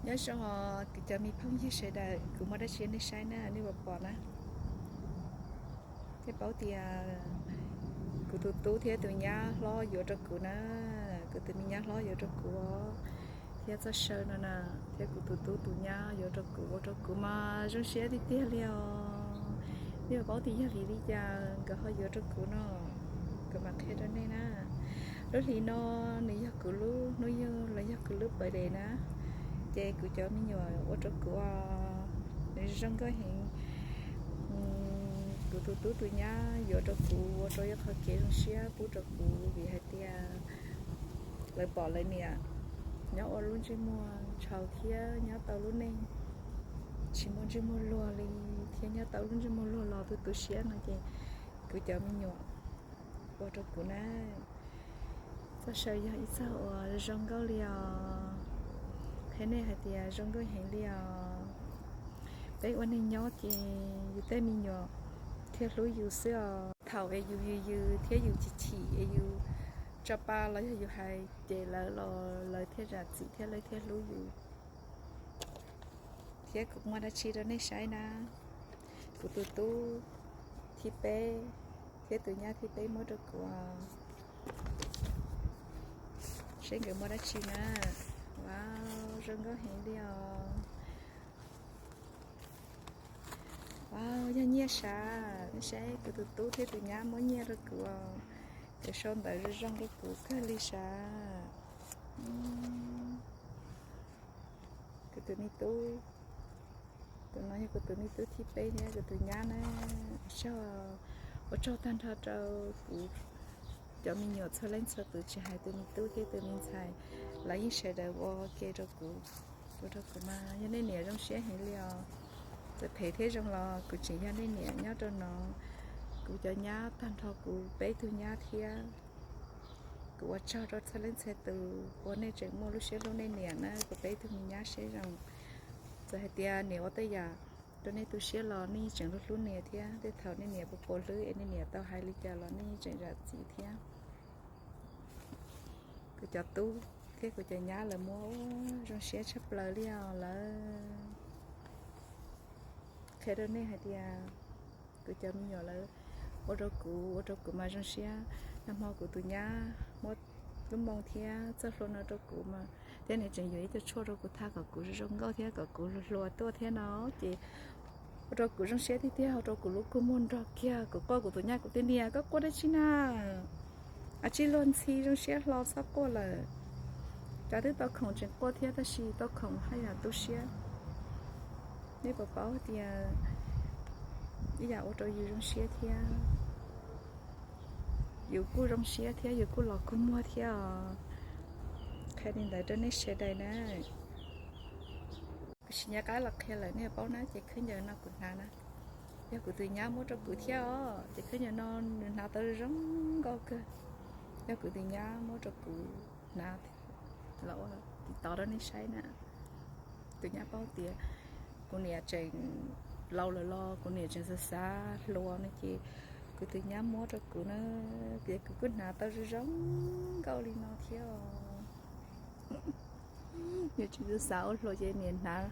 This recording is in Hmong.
Nyob zoo kuv cov me phooj ywg sawv daws, kuv muaj dab tsi nej saib na, nej puas pom na. Nej paub tias kuv tus tub thiab tus nyab hlob yuav rau kuv na, kuv tus me nyab hlob yuav rau kuv os, thiab txoj saw no na, thiab kuv tus tub tus nyab yuav rau kuv, ua rau kuv mas zoo siab tiag tiag li os. Nej puas paub tias yog vim li cas nkawd ho yuav rau kuv no? Kuv mam qhia rau nej na. Lub hlis no nws yog kuv lub hnub yug los yog kuv lub birthday na, ces kuv cov me nyuam ua rau kuv os, nws zoo nkauj heev. Kuv tus tub tus nyab yuav rau kuv ua rau ib qho kev zoo siab pub rau kuv vim hais tias lawv pom lawv niam nyob ua lub ntsej muag ntshau thiab nyob tau lub neej tsis muaj ntsej muag luag li, thiab nyob tau lub ntsej muag luag los tu tu siab no ces kuv cov me nyuam ua rau kuv na. Txoj saw yog ib txoj uas zoo nkauj li os. Qhia nej hais tias zoo nkauj heev li os. Peb ua neeg nyob ces yus tej me nyuam thiaj hlub yus xwb os. Thaum es yus yws yws thiab yus chim chim es yus tso pa los yog yus hais ces lawv los lawv thiaj zam txim thiab lawv thiaj hlub yus. Thiab kuv muaj dab tsi rau nej saib na, kuv tus tub thib peb thiab tus nyab thib peb muab rau kuv. Seb nkawd muaj dab tsi na. Wow, zoo nkauj heev li os. Wow, yog nyiaj sav, nej saib kuv tus tub thiab tus nyab muab nyiaj rau kuv os. Nkawd sau ntawv zoo zoo rau kuv kawg li sav. Kuv tus me tub, tus no yog kuv tus me tub thib peb thiab kuv tus nyab na. Ua tsaug, ua tsaug tag nrho rau kuv cov me nyuam txhua leej txhua tus, tsis hais tus me tub thiab tus me ntxhais, lawv yeej sawv daws ua ke rau kuv, ua rau kuv mas yog nej niam zoo siab heev li os. Txawm phem thiab zoo los kuv tseem yog nej niam nyob rau no. Kuv cov nyab tag nrho kuv peb tug nyab thiab, kuv ua tsaug rau txhua leej txhua tus uas nej tseem muaj lub siab hlub nej niam na, kuv peb tug me nyab siab zoo. Txawm hais tias niam ua tej yam rau nej tu siab los nej tseem hlub hlub niam thiab. Tej thaum nej niam puas puas hlwb es nej niam tau hais li cas los nej tseem zam txim thiab. Kuv cov tub thiab kuv cov nyab lawv muab zoo siab tshaj plaws li os lawm. Qhia rau nej hais tias kuv cov me nyuam lawv ua rau kuv, ua rau kuv mas zoo siab. Nag hmo kuv tus nyab muab lub moo thiab txoj hlua no rau kuv mas, thiab nws tseem yuav ib co tshuaj rau kuv thaj kom kuv zoo nkauj thiab kom kuv hluas hluas tuaj thiab no ces ua rau kuv zoo siab tiag tiag, ua rau kuv lub kua muag nrog kiag. Kuv quaj kuv tus nyab, kuv tias niam, koj quaj dab tsi na? Ab, tsis luag ntxhi, zoo siab hlo txhob quaj lawm. Cov twb tau khoom tseem quaj thiab, tab sis tau khoom haj yam tu siab. Nej puas paub tias ib yam ua rau yus zoo siab thiab, yus kuj zoo siab thiab yus kuj los kua muag thiab os. Qhia li ntawd rau nej sawv daws na. Kuv tsis nco qab los qhia lawm, nej paub na, ces khaub ncaws no kuv hnav na, yog kuv tus nyab muab rau kuv thiab os. Ces khaub ncaws no nws hnav tau zoo nkauj kawg, yog kuv tus nyab muab rau kuv hnav los ua tiv tov rau nej saib na. Tus nyab paub tias kuv niam tseem laus lawm los kuv niam tseem xav xav hluas no ces kuv tus nyab muab rau kuv na, ces kuv kuj hnav tau zoo zoo nkauj li no thiab os. Niam tseem xav xav ua hluas ces niam hnav